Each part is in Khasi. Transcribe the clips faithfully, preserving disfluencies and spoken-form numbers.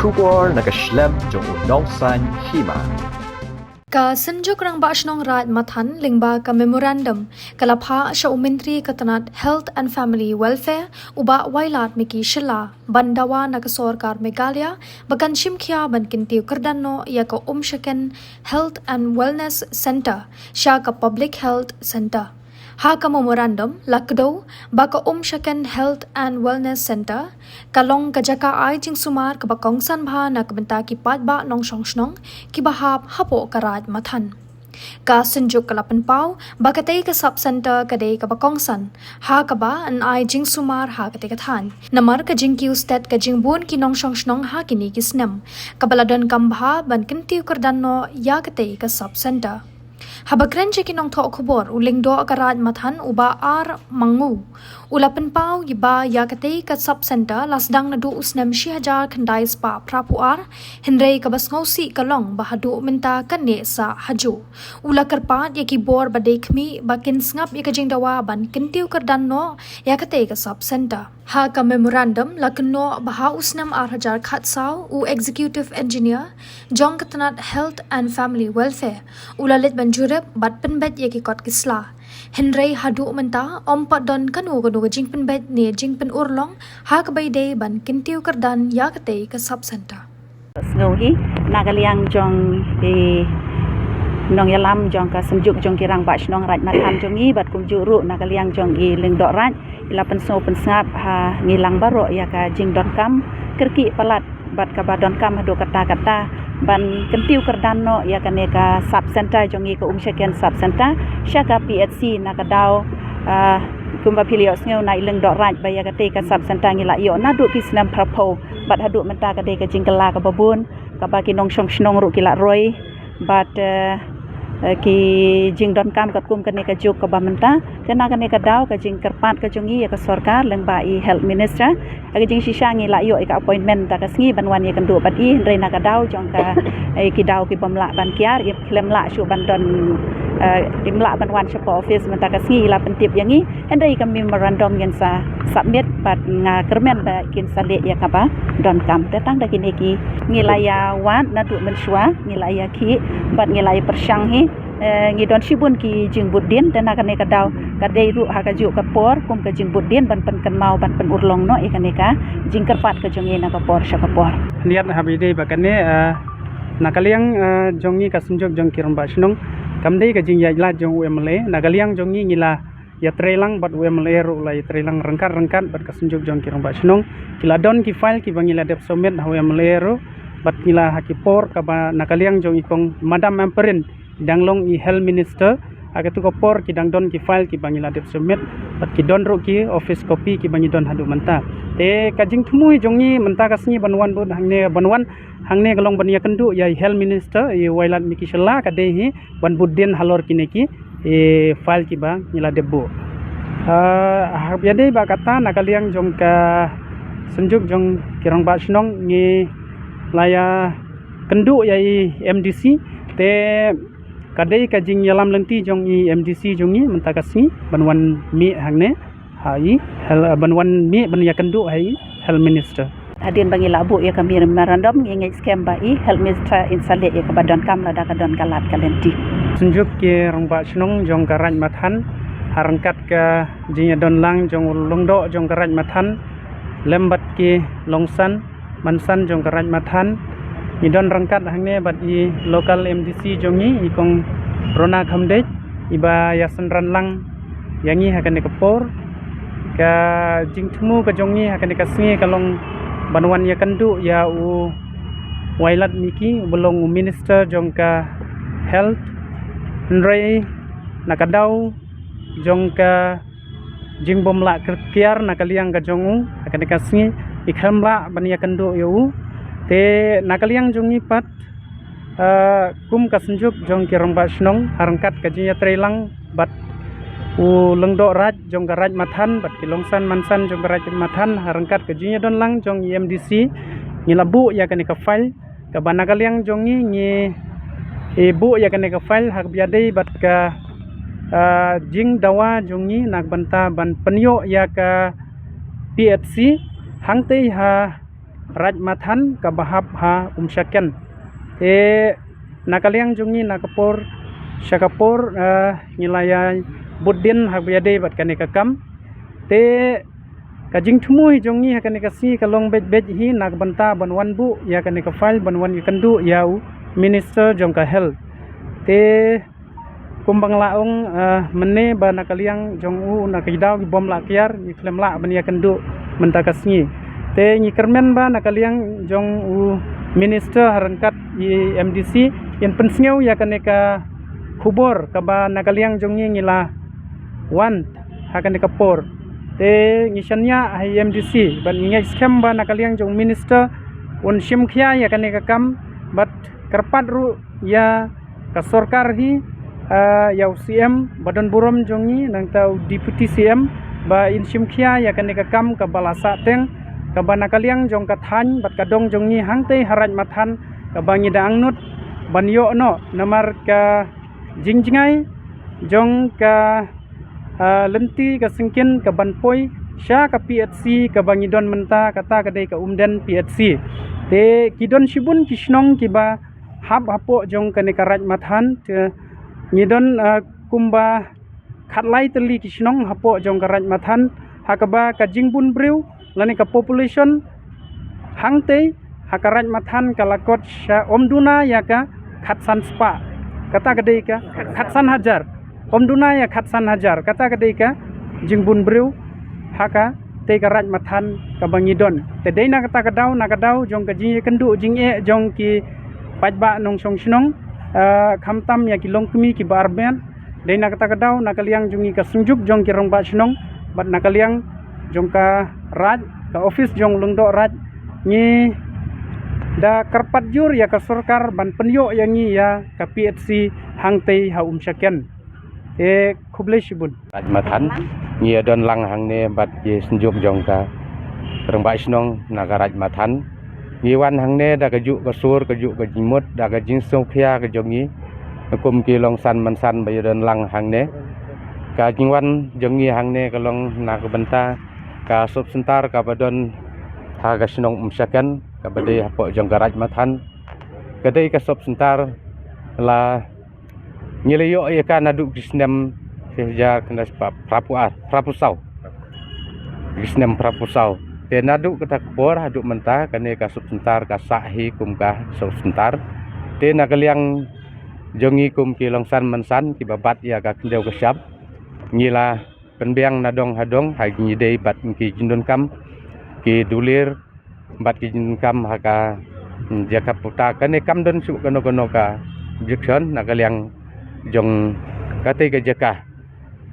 Khubor na ka shlem jong u nongsan hima. Ka Synjuk Rangbah Shnong Raid Mathan lyngba ka memorandum ka la phah sha u Myntri ka tnat Health and Family Welfare u Bah Wailadmiki Shylla ban dawa na ka sorkar Meghalaya ba kan shim khia ban kyntiew kyrdan noh ïa ka Umshaken Health and Wellness Centre sha ka Public Health Centre. Ha ka memorandum la kdew ba ka Umshaken Health and Wellness Centre ka long ka jaka ai jingsumar kaba kongsan bha na ka bynta ki paidbah nongshong shnong kiba hap hapoh ka Raid Mathan. Ka Synjuk ka la pynpaw ba katei ka sub centre ka dei kaba kongsan ha kaba yn ai jingsumar ha katei ka thaiñ namar ka jingkiew stet ka jingbun ki nongshong shnong ha kine ki snem, kaba la donkam bha ban kyntiew kyrdan noh ïa katei ka sub centre. Haba kren sha ki nongthoh khubor u Lyngdoh ka Raid Mathan u Bah R Mangu u la pynpaw ba ïa katei ka sub centre la sdang naduh u snem shi hajar khyndai spah phra phew ar, hynrei kaba sngewsih ka long ba haduh mynta ka neh sah hajuh. U la kyrpad ïa ki bor ba dei khmih ba kin sngap ïa ka jingdawa ban kyntiew kyrdan noh ïa katei ka sub centre. Ha ka memorandum la kynnoh ba ha u snem ar hajar khatsaw u Executive Engineer jong ka tnat Health and Family Welfare u la leit ban jurip bad pynbeit ïa ki kot ki sla. Hynrei haduh mynta ym pat don kano kano ka jingpynbeit ne jingpynurlong ha kaba ïadei ban kyntiew kyrdan ïa katei ka sub centre. Sngew hi na ka liang jong i nongïalam jong ka Synjuk jong ki Rangbah Shnong Raid Mathan jong i bad kumjuh ruh na ka liang jong i Lyngdoh Raid, i la pynsngew pynsngap ha ngi lang baroh ïa ka jingdonkam kyrkieh palat bad kaba donkam haduh katta katta ban kyntiew kyrdan noh ïa kane ka sub centre jong i, ka Umshaken sub centre sha ka P H C na ka daw, ah, kumba phi la ïohsngew na i Lyngdoh Raid ba ïa katei ka sub centre ngi la ïoh naduh ki snem phra phew bad haduh mynta ka dei ka jingkylla kaba bun kaba ki nongshong shnong ruh ki la roi bad, eh, eh, ki jingdonkam katkum kane ka juk kaba mynta. Te na kane ka daw ka jingkyrpad ka jong i ïa ka sorkar lyngba i Health Minister, ha ka jingshisha ngi la ïoh ïa ka appointment mynta ka sngi ban wan ïakynduh bad i, hynrei na ka daw jong ka, eh, ki daw ki bym lah ban kiar, i khlem lah shuh ban don, eh, im lah ban wan shapoh office mynta ka sngi, i la pyntip ïa ngi. Hynrei ka memorandum ngin sa submit bad nga kyrmen ba kin sa leh ïa kaba donkam. Te tang da kine ki ngi la ïa wad naduh mynshuwa, ngi la ïa khih bad ngi la ïa pyrshang hi. Eh, ngi don shibun ki jingbud dien, te na kane ka daw ka dei ruh ha kajuh ka por kum ka jingbud dien ban pynkynmaw ban pynurlong noh ïa kane ka jingkyrpad ka jong ngi na ka por sha ka por. Niat haba ïadei bad kane, eh, na ka liang, eh, jong ngi ka Synjuk jong ki Rangbah Shnong, kam dei ka jingïaid lad jong u M L A. Na ka liang jong ngi ngi la ïatreilang bad u M L A ruh u la ïatreilang ryngkat ryngkat bad ka Synjuk jong ki Rangbah Shnong. Ki la don ki file kiba ngi la dep submit ha u M L A ruh bad ngi la ha ki por kaba na ka liang jong i kong Madam Ampareen dang long i Health Minister, ha katu ka por ki dang don ki file kiba ngi la dep submit bad ki don ruh ki office copy kiba ngi don haduh mynta. Te ka jingthmu jong ngi mynta ka sngi ban wan bud hangne, ban wan hangne ka long ban ïakynduh ïa i Health Minister i Wailadmiki Shylla, ka dei hi ban bud dien halor kine ki, eh, file kiba ngi la dep buh. Ah, haba ïadei bad kata na ka liang jong ka Synjuk jong ki Rangbah Shnong ngi la ïakynduh ïa i M D C, te ka dei ka jingïalam lynti jong i M D C jong ngi mynta ka sngi ban wan mih hangne ha i Health, ban wan mih ban ïakynduh ha i Health Minister. Hadien ba ngi la buh ïa ka memorandum ngi ngeit skhem ba i Health Minister in sa leh ïa kaba donkam lada ka don ka lad ka lynti. Synjuk ki Rangbah Shnong jong ka Raid Mathan, ha ryngkat ka jingïadon lang jong u Lyngdoh jong ka Raid Mathan lem bad ki Longsan Mansan jong ka Raid Mathan, ngi don ryngkat hangne bad i local M D C jong ngi, i kong Rona Khamdeit, iba ïasynran lang ïa ngi ha kane ka por. Ka jingthmu ka jong ngi ha kane ka sngi ka long ban wan ïakynduh ïa u Wailadmiki uba long u Minister jong ka Health. Hynrei na ka daw jong ka jingbym lah kiar na ka liang ka jong u ha kane ka sngi, i khlem lah ban ïakynduh ïa u. Te na ka liang jong ngi pat, eh, kum ka Synjuk jong ki Rangbah Shnong, ha ryngkat ka jingïatreilang bad u Lyngdoh Raid jong ka Raid Mathan bad ki Longsan Mansan jong ka Raid Mathan, ha ryngkat ka jingïadon lang jong i M D C, ngi la buh ïa kane ka file. Kaba na ka liang jong ngi ngi, eh, buh ïa kane ka file ha kaba ïadei bad ka, ah, jingdawa jong ngi na ka bynta ban pynïoh ïa ka P H C hangtei ha Raid Mathan kaba hap ha Umshaken. Te na ka liang jong ngi na ka por sha ka por, eh, ngi la ïa bud dien haba ïadei bad kane ka kam. Te ka jingthmu hi jong ngi ha kane ka sngi ka long beit beit hi na ka bynta ban wan buh ïa kane ka file ban wan ïakynduh ïa u minister jong ka health. Te kumba nga la ong, eh, mynne ba na ka liang jong u na ka daw ki bym lah kiar, ngi khlem lah ban ïakynduh mynta ka sngi. Te ngi kyrmen ba na ka liang jong u minister ha ryngkat i M D C, yn pynsngew ïa kane ka khubor kaba na ka liang jong ngi ngi la wan ha kane ka por. Te ngi shaniah ha i M D C bad ngi ngeit skhem ba na ka liang jong u minister un shim khia ïa kane ka kam bad kyrpad ruh ïa ka sorkar hi, ah, ïa u C M ba don burom jong ngi, nangta u deputy C M ba yn shim khia ïa kane ka kam kaba la sah teng, kaba na ka liang jong ka thaiñ bad ka dong jong ngi hangtei ha Raid Mathan kaba ngi da angnud ban ïoh noh namar ka jingjngai jong ka, ah, lynti ka syngkien kaban poi sha ka P H C kaba ngi don mynta, kata ka dei ka Umden P H C. Te ki don shibun ki shnong kiba hap hapoh jong kane ka Raid Mathan, te ngi don, ah, kumba khatlai tylli ki shnong hapoh jong ka Raid Mathan, ha kaba ka jingbun briew lane ka population hangtei ha ka Raid Mathan ka la kot sha ym duna ïa ka khatsan spah, kata ka dei ka khatsan hajar, ym duna ïa khatsan hajar, kata ka dei ka jingbun briew ha katei ka Raid Mathan kaba ngi don. Te dei na kata ka daw, na ka daw jong ka jingïakynduh jingeh jong ki paidbah nongshong shnong, eh, khamtam ïa ki longkmie kiba armet. Dei na kata ka daw, na ka liang jong ngi ka Synjuk jong ki Rangbah Shnong bad na ka liang jong ka Raid, ka office jong u Lyngdoh Raid, ngi da kyrpad jur ïa ka sorkar ban pynïoh ïa ngi ïa ka P H C hangtei ha Umshaken. Te khublei shibun. Raid Mathan, ngi ïa don lang hangne bad ki Synjuk jong ka Rangbah Shnong na ka Raid Mathan. Ngi wan hangne da kajuh ka sur, kajuh ka jingmut, da ka jingsngewkhia ka jong ngi kum ki longsan mansan ba ïa don lang hangne. Ka jingwan jong ngi hangne ka long na ka bynta ka sub center kaba don ha ka shnong Umshaken, kaba dei hapoh jong ka Raid Mathan. Ka dei ka sub center la ngi la ïoh ïa ka naduh ki snem shi hajar khyndai spah phraphew ar, phraphew saw. Ki snem phraphew saw. Te naduh kata ka por haduh mynta kane ka sub center ka sah hi kum ka sub center. Te na ka liang jong ngi kum ki longsan mansan kiba bat ïa ka khyndew ka shap, ngi la pynbiang na dong ha dong ha ngi dei bad ki jingdonkam, ki dulir bad ki jingdonkam ha ka, mm, jaka puta. Kane kam don shuh kano kano ka objection na ka liang jong katei ka jaka.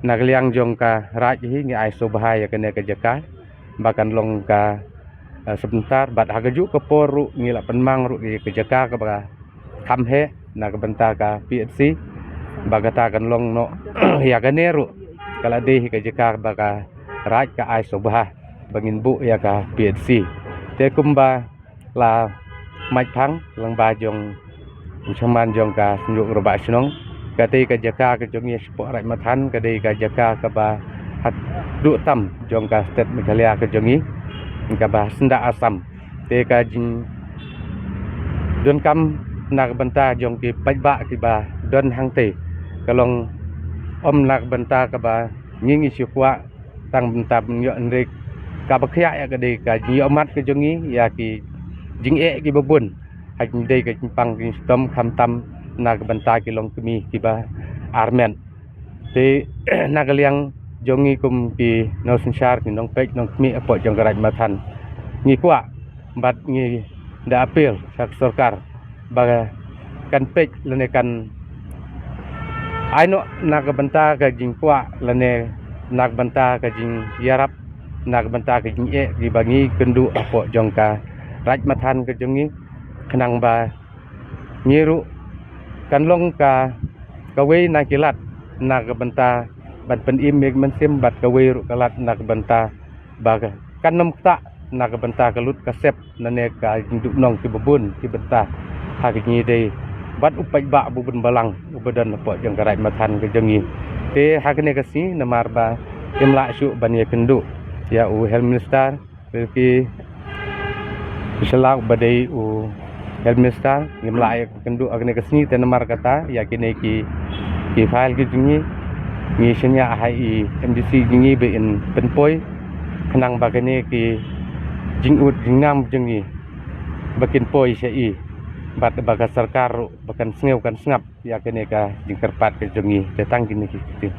Na ka liang jong ka Raid hi ngi ai sngewbha ïa kane ka jaka ba kan long ka, eh, sub center bad ha kajuh ka por ruh ngi la pynmang ruh ïa ka jaka kaba kham heh na ka bynta ka P H C ba kata kan long noh ïa kane ruh ka la dei hi ka jaka ba ka Raid ka ai sngewbha ba ngin buh ïa ka P H C. Te kumba la mait phang lyngba jong u chairman jong ka Synjuk Rangbah Shnong, katei ka jaka ka jong ngi shapoh Raid Mathan ka dei ka jaka kaba haduh tam jong ka state Meghalaya ka jong ngi, kaba syndah Assam. Te ka jingdonkam na ka bynta jong ki paidbah kiba don hangtei ka long ym na ka bynta kaba ngi ngi shu kwah tang bynta ban ïoh, hynrei kaba khiah ïa ka dei ka jingïohmat ka jong ngi ïa ki jingeh kiba bun ha jingdei ka jingpang ka jingshitom, khamtam na ka bynta ki longkmie kiba armet. Te na ka liang jong ngi kum ki nongsynshar, ki nongpeit nongkhmih hapoh jong ka Raid Mathan, ngi kwah bad ngi da appeal sha ka sorkar ba kan peit lane kan ai noh na ka bynta ka jingkwah lane na ka bynta ka jingïarap na ka bynta ka jingeh kiba ngi kynduh hapoh jong ka Raid Mathan ka jong ngi, khnang ba ngi ruh kan long ka, kawei na ki lad na ka bynta ban pynim ïa ka mynsiem bad kawei ruh ka lad na ka bynta ba kan ym ktah na ka bynta ka lut ka sep lane ka jingduknong kiba bun ki bynta ha ka jingïadei bad u paidbah uba bun balang uba don hapoh jong ka Raid Mathan ka jong ngi. Te ha kane ka sngi namar ba ngim lah shuh ban ïakynduh ïa u Health Minister, ki Shalak ba dei u Health Minister, ngim lah ïa ka kynduh ha kane ka sngi, te namar kata ïa kine ki, ki file ki jong ngi, ngi shaniah ha i MDC jong ngi ba in pynpoi, khnang ba kine ki jingud jingnam jong ngi ba kin poi sha i, bad ba ka sorkar ruh ba kan sngew kan sngap ïa kane ka jingkyrpad ka jong ngi. Te tang kine ki ktien.